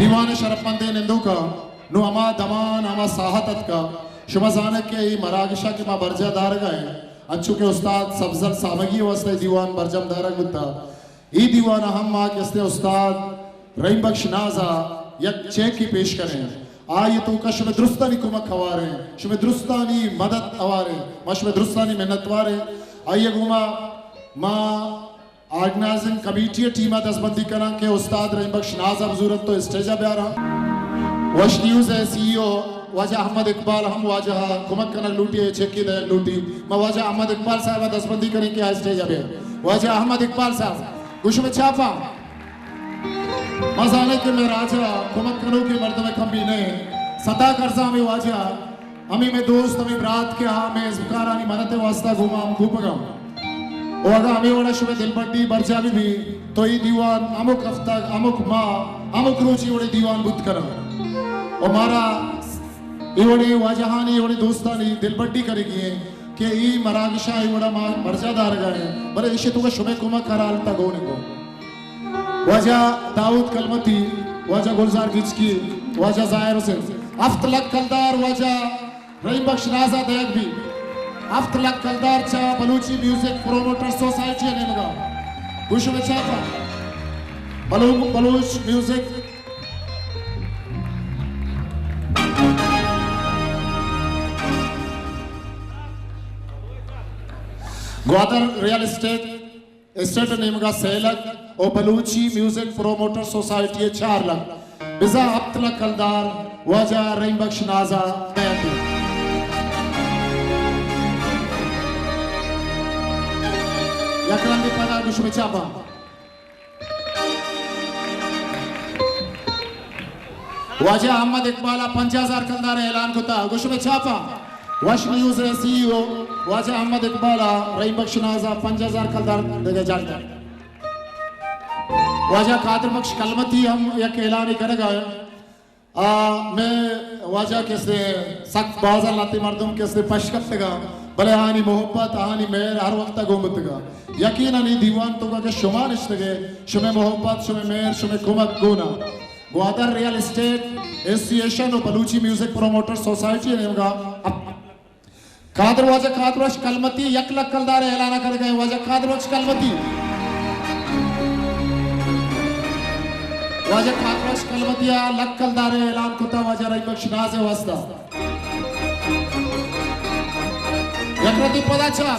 دیوان ءِ شرپمندیں نندوکاں، نوں ہما دمان، ہما ساہت اتکا۔ شما زانگ کہ اے مراگشا کہ ما برجاہ دارگا ایں، انچو کہ استاد سبزل سامگی ءِ واستہ اے دیوان برجم دارگ بوتا۔ اے دیوان ءَ ہم ما کہ استیں استاد رحیم بخش ناز ءَ یک چیکے پیش کنیں۔ آئی ءِ توکا شمئے درستانی کمک ہوار ایں، شمئے درستانی مدد ہوار ایں، ما شمئے درستانی منتوار ایں۔ آئی ءَ گوما ما آرگنائزنگ کمیٹی ءِ ٹیم ءَ دزبندی کناں کہ استاد رحیم بخش ناز ءَ بزورت تو اسٹیج ءَ بیاراں۔ وش نیوز ءِ سی ای او واجہ احمد اقبال ہم واجہ ءَ کمک کنگ لوٹی، اے چیکے دئیگ لوٹی۔ ما واجہ احمد اقبال صاحب ءَ دزبندی کنیں کہ آ اسٹیج ءَ بیا۔ واجہ احمد اقبال صاحب، گوں شمئے چاپاں۔ ما زانیں کہ مئے راج ءَ کمک کنوکیں مردم ءِ کمی نہ ایں۔ ستا کرزاں ہمے واجہ، ہمے مئے دوست، ہمے برات کہ آ مئے ازمکارانی مدد ءِ واستہ گوما ہم کوپگاں۔ و اگاں ہمے وڑا شمئے دلبڈی برجاہ بہ بی تو اے دیوان ہمک ہفتگ، ہمک ماہ، ہمک روچ اے وڑیں دیوان بوت کناں۔ و مارا اے وڑیں واجہانی، اے وڑیں دوستانی دلبڈی کنگی ایں کہ اے مراگشاں اے وڑا ما برجاہ دارگا ایں، بلے ایشی توکا شمئے کمک ہر حالتا گون انت۔ واجہ داؤد کلمتی، واجہ گلزار گچکی، واجہ ظاہر حسین، ہفت لکھ کلدار واجہ رحیم بخش ناز ءَ دئیگ بی۔ ہفت لکھ کلدار چہ بلوچی میوزک پروموٹر سوسائٹی ءِ نیمگا۔ گوں شمئے چاپاں۔ بلو-، بلوچ میوزک گوادر ریئل اسٹیٹ اسٹیٹ ءِ نیمگا سے لکھ و بلوچی میوزک پروموٹر سوسائٹی ءَ چار لکھ، بزاں ہپت لکھ کلدار واجہ رحیم بخش ناز ءَ دئیگ بیت۔ یک رندے پدا گوں شمئے چاپاں۔ واجہ احمد اقبال ءَ پنجاہ ہزار کلدار ءِ اعلان کتا، گوں شمئے چاپاں۔ وش نیوز ءِ سی ای او واجہ احمد اقبال ءَ رحیم بخش ناز ءَ پنجاہ ہزار کلدار دگہ جاگہ۔ واجہ قادر بخش کلمتی ہم یک اعلانے کنگا۔ آ، مئے واجہ کسے سک باز ءَ لہتے مردم کسے پش کپتگا، بلے آہانی محبت، آہانی مہر ہر وقت ءَ گون بوتگا۔ یقیناً اے دیوان توکا کہ شما نشتگے، شمئے محبت، شمئے مہر، شمئے کمک گونا۔ گوادر ریئل اسٹیٹ ایسوسی ایشن و بلوچی میوزک پروموٹر سوسائٹی ءِ نیمگا اپ-، قادر، واجہ قادر بخش کلمتی یک لکھ کلدار ءِ اعلان کنگا ایں۔ واجہ قادر بخش کلمتی، واجہ قادر بخش کلمتی ءَ لکھ کلدار ءِ اعلان کتا واجہ رحیم بخش ناز ءِ واستہ۔ یک رندے پدا چہ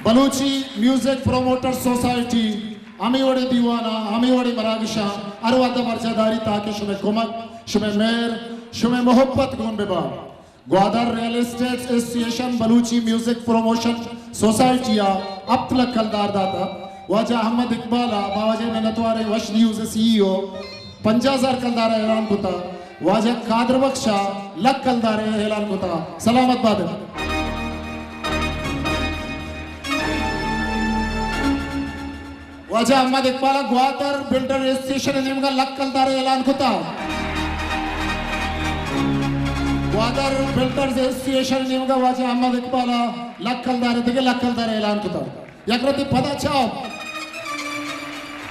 بلوچی میوزک پروموٹر سوسائٹی ہمے وڑیں دیواناں، ہمے وڑیں مراگشاں ہر وہد ءَ برجاہ داری تاکہ شمئے کمک، شمئے مہر، شمئے محبت گون ببا۔ گوادر ریئل اسٹیٹ ایسوسی ایشن بلوچی میوزک پروموشن سوسائٹی ءَ ہپت لکھ کلدار داتا۔ واجہ احمد اقبال ءَ باوجہ منتواریں، وش نیوز ءِ سی ای او پنجاہ ہزار کلدار ءِ اعلان کتا۔ واجہ قادر بخش ءَ لکھ کلدار ءِ اعلان کتا۔ سلامت بات۔ واجہ احمد اقبال ءَ گوادر بلڈر ایسوسی ایشن ءِ نیمگا لکھ کلدار ءِ اعلان کتا۔ گوادر بلڈرز ایسوسی ایشن ءِ نیمگا واجہ احمد اقبال ءَ لکھ کلدار ءِ، دگہ لکھ کلدار ءِ اعلان کتا۔ یک رندے پدا چہ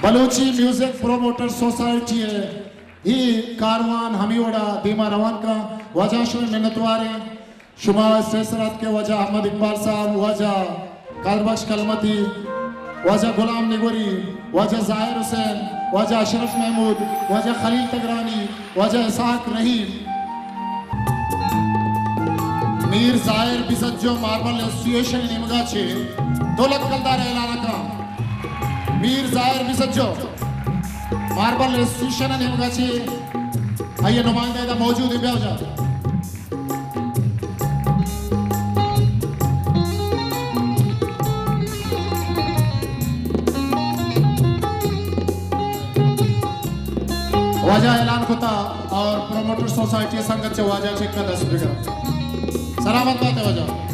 بلوچی میوزک پروموٹر سوسائٹی ءِ اے کاروان ہمے وڑا دیما روان کن۔ واجہ شمئے منتوار ایں۔ شما اسٹیج سر اتکے، واجہ احمد اقبال صاحب، واجہ قادر بخش کلمتی، واجہ غلام نگوری، واجہ ظاہر حسین، واجہ اشرف محمود، واجہ خلیل تگرانی، واجہ اسحاق رحیم۔ میر ظاہر بزنجو ماربل ایسوسی ایشن ءِ نیمگا چہ دو لکھ کلدار ءِ اعلان کن۔ میر ظاہر بزنجو ماربل ایسوسی ایشن ءِ نیمگا چہ آئی ءِ نمائندہ ادا موجود ایں، بیا جا۔ واجہ اعلان کتا اور پروموٹر سوسائٹی سنگت چہ واجہ چکا دست بگر۔ سلامت بات واجہ۔